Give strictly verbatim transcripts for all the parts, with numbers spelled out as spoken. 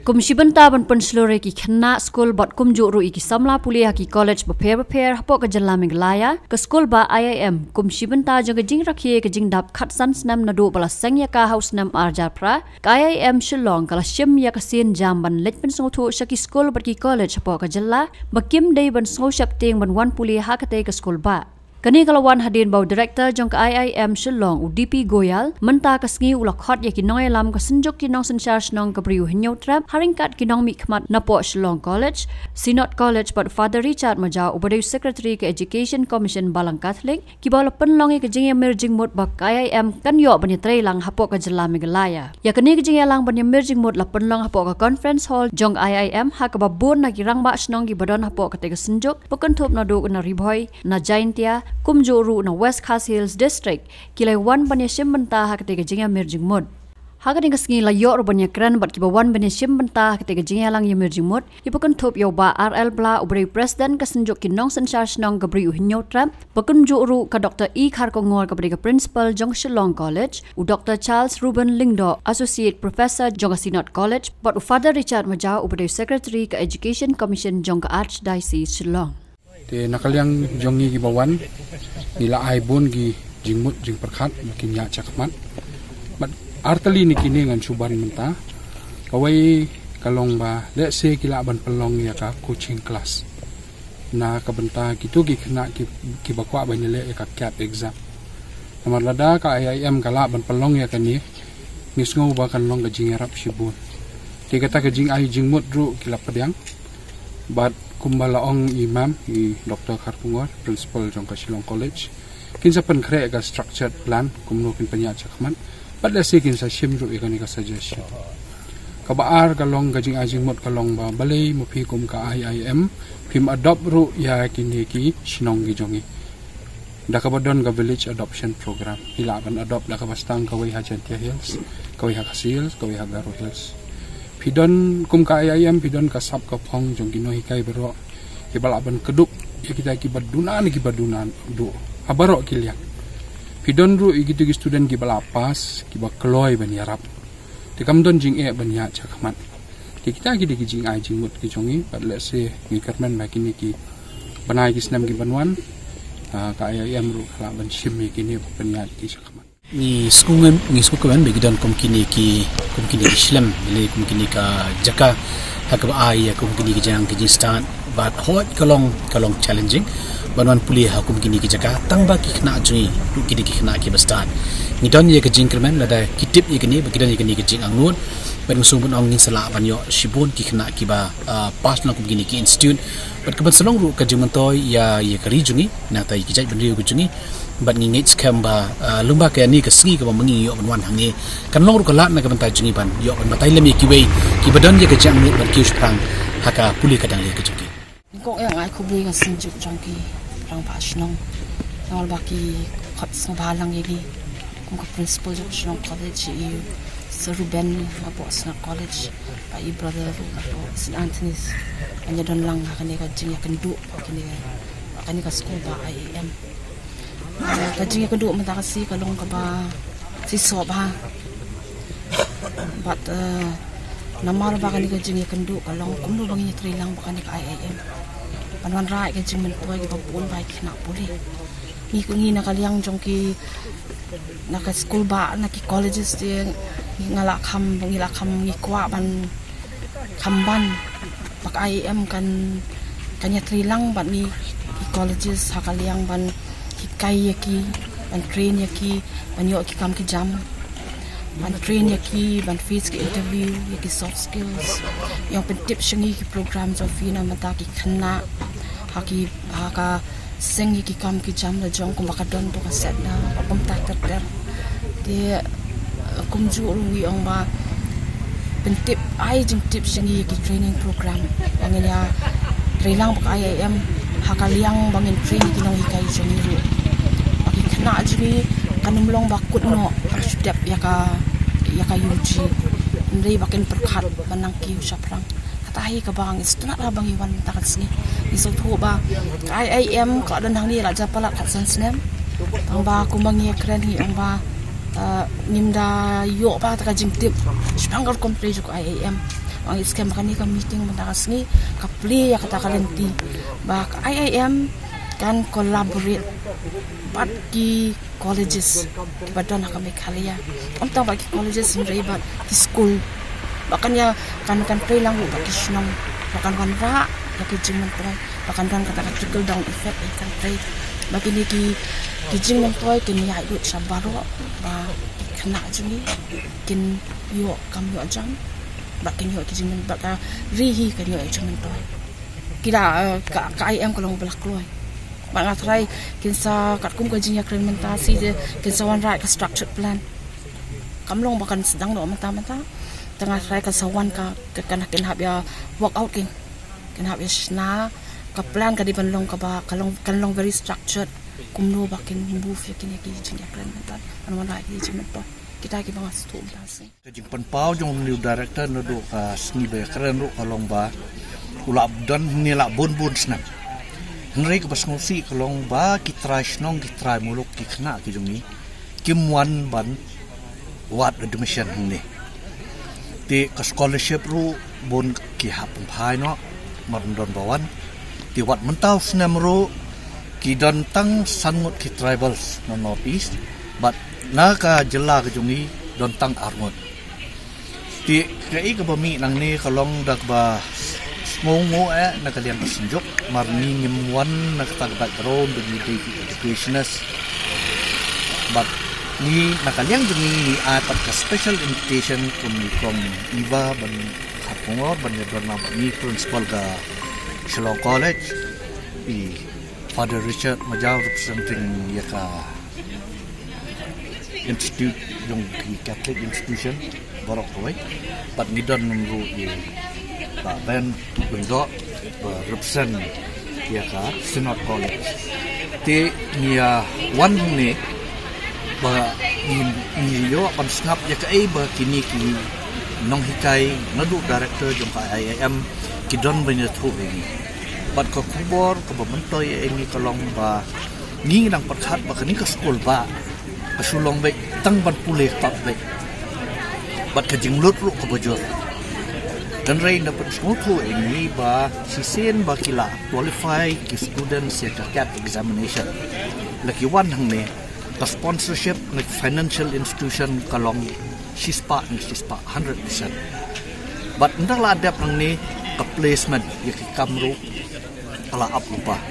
Kum shi bynta ban pynshlur ïa ki khynnah skul bad kumjuh ruh ïa ki samla pule ha ki college bapher bapher hapoh ka jylla Meghalaya, ka skul bah I I M kum shi bynta jong ka jingrakhe ka jingdap khatsan snem naduh ba la seng ïa ka ha u snem arhajar phra, ka I I M Shillong ka la shim ïa ka sien jam ban leit pynsngewthuh sha ki skul bad ki college hapoh ka jylla ba kim dei ban sngewsheptieng ban wan pule ha katei ka skul bah. Kane ka la wan hadien ba u director jong ka I I M Shillong, u D P Goyal, mynta ka sngi u la khot ïa ki nongïalam ka Synjuk ki Nongsynshar Shnong ka Bri u Hynñiewtrep ha ryngkat ki nongmihkhmat napoh Shillong College, Synod College bad Father Richard Majaw uba dei u secretary ka Education Commission Balang Catholic, kiba la pynlong ïa ka jingïamir jingmut ba ka I I M kan ïoh ban ïatreilang hapoh ka jylla Meghalaya. Ïa kane ka jingïalang ban ïamir jingmut la pynlong hapoh ka conference hall jong ka I I M ha kaba bun na ki rangbah shnong kiba don hapoh katei ka synjuk, ba kynthup naduh na Ri Bhoi, na Jaintia, kumjuh ruh na West Khasi Hills District, ki la wan ban ïashim bynta ha katei ka jingïamir jingmut. Ha kane ka sngi la ïoh ruh ban ïakren bad kiba wan ban ïashim bynta ha katei ka jingïalang ïamir jingmut, kiba kynthup ïa u bah R L Blah uba dei u president ka Synjuk ki Nongsynshar Shnong ka Bri u Hynñiewtrep, ba kumjuh ruh ka Doctor E Kharkongor kaba dei ka principal jong Shillong College, u Doctor Charles Reuben Lyngdoh, associate professor jong ka Synod College, bad u Father Richard Majaw uba dei u secretary ka Education Commission jong ka Archdiocese Shillong. Te na ka liang jong ngi kiba wan, ngi la ai bun ki jingmut jingpyrkhat ba kin ïaid shakhmat. Bad artylli na kine ngan shu ban mynta. Kawei ka long ba lehse ki lah ban pynlong ïa ka coaching class na ka bynta kito ki khynnah ki, kiba kwah ban ïaleh ïa ka CAT exam. Namar lada ka I I M ka lah ban pynlong ïa kane, ngi sngew ba kan long ka jingïarap shibun. Te kata ka jingai jingmut ruh ki la pdiang. Bad kumba la ong i mam, i Doctor Kharkongor, principal jong ka Shillong College, kin sa pynkhreh ka structured plan kumno kin pynïaid shakhmat. Bad lehse kin sa shim ruh ïa kane ka suggestion. Kaba ar ka long ka jingai jingmut ka long ba balei ma phi kum ka I I M phim adopt ruh ïa kine ki shnong ki jong ngi da kaba don ka village adoption program. Phi lah ban adopt da kaba sdang kawei ha Jaintia Hills, kawei ha Khasi Hills, kawei ha Garo Hills. Phi don kum ka I I M, phi don ka sap ka phong jong ki nonghikai baroh kiba lah ban kdup ïa kita kiba duna ne kiba duna duh ha baroh ki liang. Phi don ruh ïa kito ki student kiba lah pass, kiba kloi ban ïarap. Te kam don jingeh ban ïaid shakhmat. Te kita ki dei ki jingai jingmut ki jong ngi, bad lehse ngi kyrmen ba kine ki bnai ki snem ki ban wan, ah, ka I I M ruh ka lah ban shim ïa kine ba pynïaid ki shakhmat. Ngi sngewkmen, ngi sngewkmen ba ki don kum kine ki, kum kine ki shlem, lane kum kine ka jaka ha kaba ai ïa kum kine ki jingïalang ki jingstad. Bad hooid ka long, ka long challenging ban wan pule ha kum kine ki jaka, tang ba ki khynnah jong ngi ruh ki dei ki khynnah kiba stad. Ngi don ïa ka jingkyrmen lada ki tip ïa kane, ba ki don ïa kane ka jingangnud. Bad ngi sngewbha ban ong ngin sa lah ban ïoh shibun ki khynnah kiba, ah, pass na kum kine ki institute. Bad ka ban sa long ruh ka jingmyntoi ïa, ïa ka ri jong ngi, nangta ïa ki jaitbynriew ka jong ngi. Bad ngi ngeit skhem ba, ah, lyngba kane ka sngi kaba ma ngi ïoh ban wan hangne, kan long ruh ka lad na ka bynta jong ngi ban ïoh ban batai lem ïa kiwei kiba don ïa ka jingangnud ban kiew shaphrang ha ka pule ka danglieh ka jong ki. Nyngkong eh nga ai khublei ïa ka Synjuk jong ki rangbah shnong. Namar ba ki khot sngewbha lang ïa ngi kum ka principal jong Shillong College, i Sir Reuben napoh Synod College, bad i brother ruh napoh Saint Anthony's. Ban ïadon lang ha kane ka jingïakynduh, kane, kane ka skul bah I I M. Ah, ka jingïakynduh mynta ka sngi ka long kaba shisha bha. Bad, eh, namar ba kane ka jingïakynduh ka long kumno ba ngin ïatreilang bad kane ka I I M ban wanrah ïa ka jingmyntoi kiba bun ba ki khynnah pule. Ngi, ngi na ka liang jong ki, na ka skul bah, na ki colleges te, ngi la kham, ngi la kham, ngi kwah ban kham ban ba ka I I M kan, kan ïatreilang bad ngi, ki colleges ha ka liang ban hikai ïa ki, ban train ïa ki, ban ïoh ki kam ki jam, ban train ïa ki ban face ki interview, ïa ki soft skills. Ïa pyntip sha ngi ki program jong phi na bynta ki khynnah ha ki, ha ka seng ïa ki kam ki jam la jong kumba ka don to ka set na ba kumta ter ter. Te, eh, kumjuh ruh ngi ong ba pyntip, ai jingtip sha ngi ïa ki training program ba ngin ïatreilang bad ka I I M ha ka liang ba ngin train ïa ki nonghikai jong ngi ruh. Ba ki khynnah jong ngi kan ym long ba kut noh ha ka shu dep ïa ka, ïa ka U G. Hynrei ba kin pyrkhat ban nang kiew shaphrang. Kata hi kaba ngi sngewtynnat ha ba ngi wan mynta ka sngi. Ngi sngewthuh ba ka I I M ka la don hangne la jia palat khatsan snem. Tang ba kumba ngi ïakren hi ong ba, eh, ngim da ïoh ba kata ka jingtip shaphang ka rukom trei jong ka I I M. Ong i skhem ba kane ka meeting mynta ka sngi ka plie ïa kata ka lynti ba ka I I M kan collaborate bad ki colleges ba don ha ka Meghalaya. Ym tang bad ki colleges hynrei bad ki school. Ba kan ïa kan kan plie lang bad ki shnong. Ba kan wanrah ïa ki jingmyntoi. Ba kan don kata ka trickle down effect ïa kan plie. Ba kine ki ki jingmyntoi kin ïaid lut sha baroh ba ki khynnah jong ngi kin ïoh kam ïoh jam. Ba kin ïoh ki jingmyntoi ba ka ri hi kan ïoh ki jingmyntoi. Ki da eh, ka ka I M ka long ba la kloi. Ba nga tharai kin sa katkum ka jingïakren mynta shi te kin sa wanrah ka structured plan. Kam long ba kan sdang noh mynta mynta. Te nga tharai kan sa wan ka ka kan kin hap ïa work out kin. Kin hap ïa shna ka plan ka dei ban long kaba ka long kan long very structured. Kumno ba kin move ïa kine ki jingïakren mynta. Ban wanrah ïa ki jingmyntoi. Kita kiba nga sngewthuh mynta shi. Ka jingpynpaw jong u new director naduh ka sngi ba ïakren ruh ka long ba u la don hangne la bun bun snem. Hynrei kaba sngewsih ka long ba ki trai shnong ki trai muluk ki khynnah ki jong ngi kim wan ban wad admission hangne. Te ka scholarship ruh bun ki hap pynphai noh mar don ba wan. Te wat mynta u snem ruh ki don tang san ngut ki tribals na North East bad na ka jylla ka jong ngi don tang ar ngut. Te kaei kaba mih nangne ka long da kaba sngewnguh eh na ka liang ka synjuk mar ngi ngim wan na kata ka background ba ngi dei ki educationist. Bad ngi na ka liang jong ngi ngi ai pat ka special invitation kum i kong Eva ban Kharkongor ban ïadon lang bad ngi principal ka Shillong College, i Father Richard Majaw representing ïa ka institute jong ki Catholic institution baroh kawei. Bad ngi don ruh i Bah Ben Lyngdoh ba represent ïa ka Synod College. Te ngi ïa wan hangne ba ngi ngi ïoh ban sngap ïa kaei ba kine ki nonghikai naduh director jong ka I I M ki don ban ïathuh ïa ngi. Bad ka khubor kaba myntoi ïa ngi ka long ba ngi ngi dang pyrkhat ba kane ka skul ba ka shu long beit tang ban pule kot beit. Bad ka jinglut ruh kaba jur. Hynrei na pynsngewthuh ïa ngi ba shisien ba ki la qualify ki students ïa ka CAT examination, la ki wan hangne ka sponsorship na ki financial institution ka long shispah na shispah, hundred percent. Bad ynda la dep nangne ka placement ïa ki kam ruh ka la ap lypa.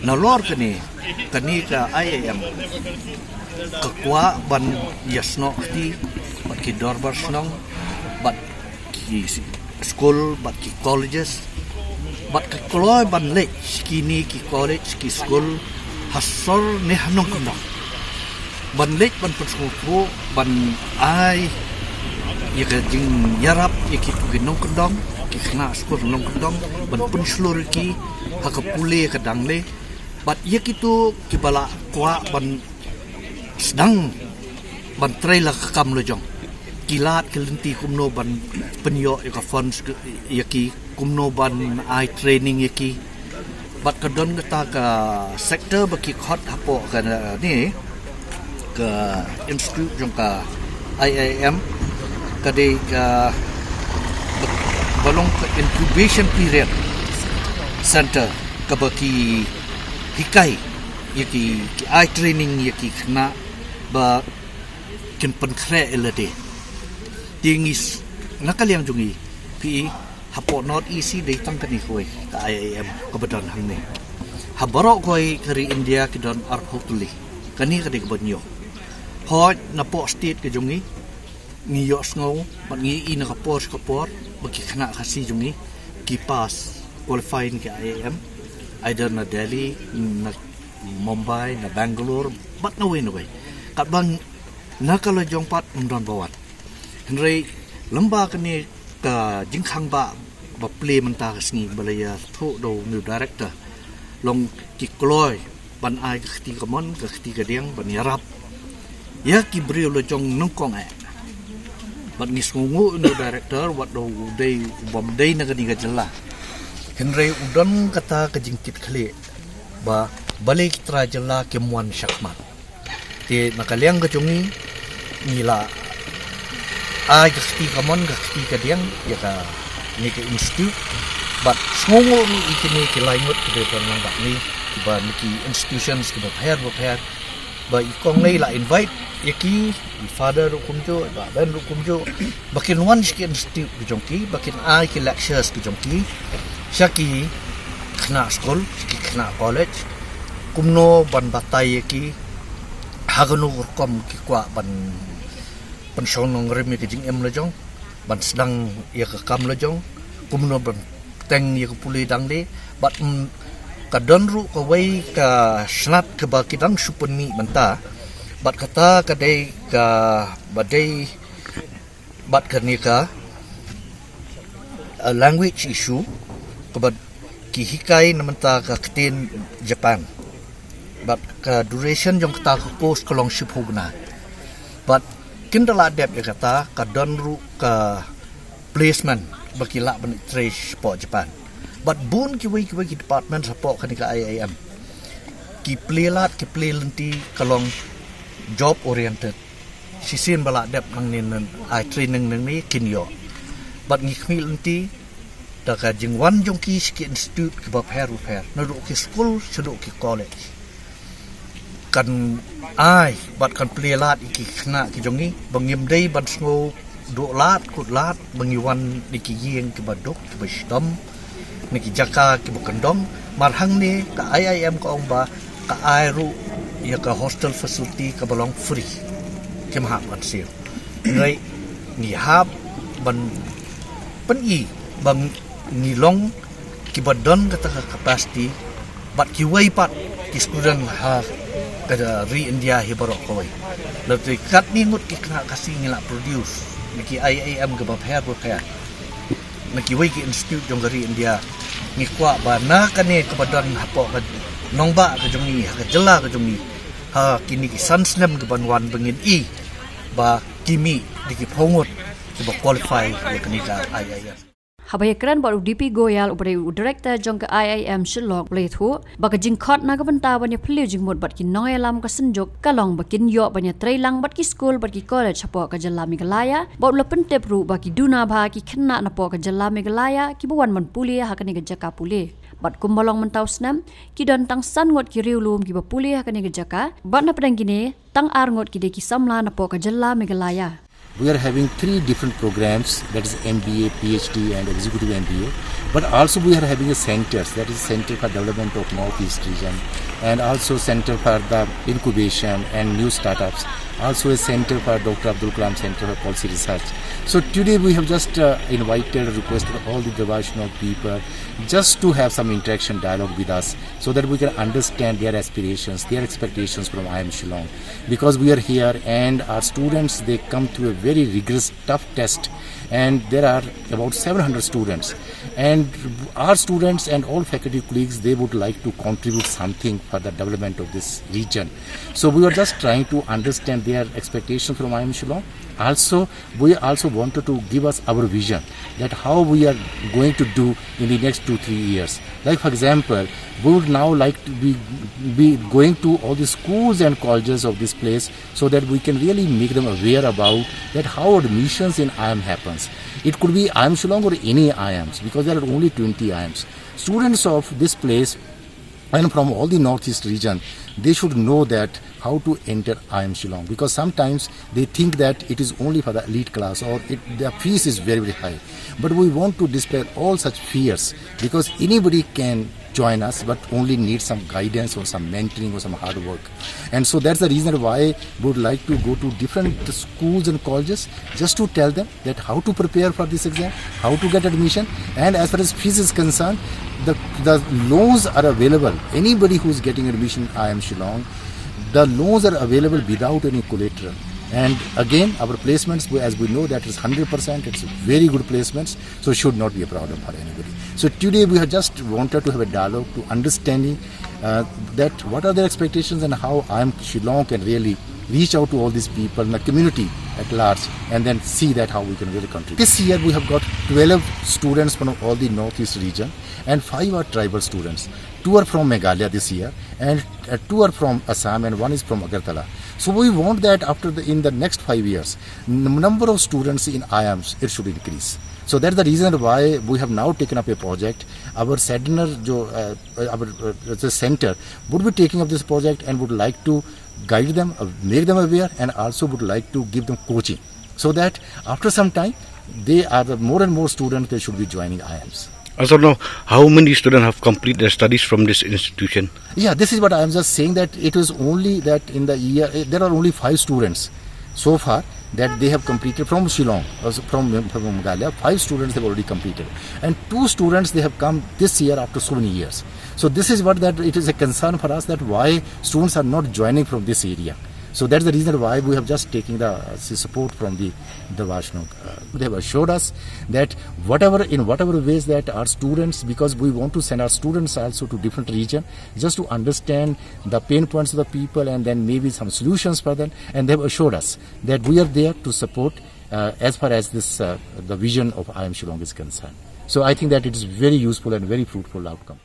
Nalor kane, kane ka I I M ka kwah ban ïasnoh kti bad ki dorbar shnong bad ki skul bad ki colleges bad ka kloi ban leit sha kine ki college ki skul ha sor ne ha nongkyndong. Ban leit ban pynsngewthuh ban ai ïa ka jingïarap ïa kito ki nongkyndong, ki khynnah skul nongkyndong, ban pynshlur ïa ki ha ka pule ka dangle. Bad ïa kito kiba la kwah ban sdang ban trei la ka kam la jong, ki lad ki lynti kumno ban pynïoh ïa ka funds ïa ki, kumno ban ai training ïa ki. Bad ka don kata ka sector ba ki khot hapoh kane ka institute jong ka I I M ka dei ka ba long ka incubation period center kaba ki hikai ïa ki, ki ai training ïa ki khynnah ba kin pynkhreh ïa lade. Te ngi na ka liang jong ngi phi i hapoh North East dei tang kane kawei ka I I M kaba don hangne. Ha baroh kawei ka ri India ki don arphew tylli. Kane ka dei kaba ñiew. Hooid napoh state ka jong ngi ngi ïohsngew bad ngi i na ka por sha ka por ba ki khynnah Khasi jong ngi ki pass qualify na ka I I M, either na Delhi, na Mumbai, na Bangalore bad na wei na wei. Katba na ka la jong pat ym don ba wan. Hynrei lem bad kane ka jingkhang ba ba plie mynta ka sngi ba la ïathuh da u new director long ki kloi ban ai ka kti kamon ka kti kadiang ban ïarap ïa ki briew la jong nyngkong eh. Bad ngi sngewnguh u new director wat da u dei u bym dei na kane ka jylla. Hynrei u don kata ka jingkitkhlieh ba balei ki trai jylla kim wan shakhmat. Te na ka liang ka jong ngi ngi la Ai ka kti kamon ka kti kadiang ïa kane ka institute. Bad sngewnguh ruh ïa kine ki lai ngut kiba don lang bad ngi, kiba na ki institutions kiba pher ba pher. Ba i kong Nei la invite ïa ki, i Father ruh kumjuh, i Bah Ben ruh kumjuh, ba kin wan sha ki institute ka jong ki, ba kin ai ki lectures ka jong ki sha ki khynnah skul, sha ki khynnah college, kumno ban batai ïa ki ha kano ka rukom ki kwah ban pynshong nongrim ïa ka jingim la jong, ban sdang ïa ka kam la jong, kumno ban teng ïa ka pule dang de. Bad, mm, ka don ruh kawei ka snat kaba ki dang shu pynmih mynta. Bad kata ka dei kaba dei bad kane ka, uh, language issue kaba ki hikai na mynta ka ktien Japan. Bad ka duration jong kata ka course ka long shiphew bnai. Bad kin da lah dep ïa kata, ka don ruh ka placement ba ki lah ban trei shapoh Japan. Bad bun kiwei kiwei ki department shapoh kane ka I I M ki plie lad, ki plie lynti ka long job oriented. Shisien ba lah dep nangne, ai training nangne kin ïoh. Bad ngi khmih lynti da ka jingwan jong ki sha ki institute kiba pher ba pher, naduh ki skul shaduh ki college, kan ai bad kan plie lad ïa ki khynnah ki jong ngi ba ngim dei ban sngew duh lad kut lad ba ngi wan na ki ïing kiba duk kiba shitom, na ki jaka kiba kyndong. Mar hangne ka I I M ka ong ba ka ai ruh ïa ka hostel facility kaba long free. Kim hap ban siew. Ngi, ngi hap ban pyni ba ngi long kiba don kata ka capacity bad kiwei pat ki student ha ka ri India hi baroh kawei. Lada katne ngut ki khynnah Khasi ngi lah produce na ki I I M kiba pher ba pher, na kiwei ki institute jong ka ri India, ngi kwah ba na kane kaba don hapoh ka nongbah ka jong ngi, ha ka jylla ka jong ngi, ha kine ki san snem kiban wan ba ngin i ba ki mih da ki phew ngut kiba qualify ïa kane ka I I M. Haba ïakren bad u D P Goyal uba dei u director jong ka I I M Shillong, u la ïathuh ba ka jingkhot na ka bynta ban ïaphylliew jingmut bad ki nongïalam ka Synjuk ka long ba kin ïoh ban ïatreilang bad ki skul bad ki college hapoh ka jylla Meghalaya, bad u la pyntip ruh ba ki duna bha ki khynnah napoh ka jylla Meghalaya kiba wan ban pule ha kane ka jaka pule. Bad kumba long mynta u snem, ki don tang san ngut ki riewlum kiba pule ha kane ka jaka, bad na pdeng kine, tang ar ngut ki dei ki samla napoh ka jylla Meghalaya. We are having three different programs, that is M B A, P H D and executive M B A. But also we are having a centers, that is Center for Development of Northeast Region, and also Center for the Incubation and New Startups, also a Center for Doctor Abdul Kalam Center for Policy Research. So today we have just, uh, invited, requested all the Darbar Shillong people just to have some interaction dialogue with us so that we can understand their aspirations, their expectations from I I M Shillong. Because we are here and our students, they come through a very rigorous, tough test, and there are about seven hundred students. And our students and all faculty colleagues, they would like to contribute something for the development of this region. So we are just trying to understand their expectations from I I M Shillong. Also, we also wanted to give us our vision that how we are going to do in the next two, three years. Like, for example, we would now like to be, be going to all the schools and colleges of this place so that we can really make them aware about that how admissions in I I M happens. It could be I I M Shillong or any I I Ms, because there are only twenty I I Ms. Students of this place and from all the Northeast region, they should know that how to enter I I M Shillong, because sometimes they think that it is only for the elite class or it, the fees is very, very high. But we want to dispel all such fears, because anybody can join us, but only need some guidance or some mentoring or some hard work. And so that's the reason why we would like to go to different schools and colleges just to tell them that how to prepare for this exam, how to get admission, and as far as fees is concerned, the, the loans are available. Anybody who's getting admission in I I M Shillong, the loans are available without any collateral. And again, our placements, we, as we know, that is hundred percent, it's very good placements, so it should not be a problem for anybody. So today we have just wanted to have a dialogue to understanding, uh, that what are their expectations and how I I M Shillong can really reach out to all these people in the community at large and then see that how we can really contribute. This year we have got twelve students from all the Northeast region and five are tribal students. Two are from Meghalaya this year and uh, two are from Assam and one is from Agartala. So we want that after the, in the next five years, n- number of students in I I Ms, it should increase. So that's the reason why we have now taken up a project. Our Sadnar jo, uh, our uh, the center would be taking up this project and would like to guide them, uh, make them aware, and also would like to give them coaching so that after some time, they are the more and more students they should be joining I I Ms. As of now, how many students have completed their studies from this institution? Yeah, this is what I am just saying, that it was only that in the year eh, there are only five students so far that they have completed from Shillong, uh, from, from Meghalaya. Five students have already completed, and two students they have come this year after so many years. So this is what that it is a concern for us, that why students are not joining from this area. So that's the reason why we have just taken the uh, support from the the Vaishnav. Uh, they have assured us that whatever, in whatever ways that our students, because we want to send our students also to different region, just to understand the pain points of the people and then maybe some solutions for them. And they have assured us that we are there to support uh, as far as this uh, the vision of I I M Shillong is concerned. So I think that it is very useful and very fruitful outcome.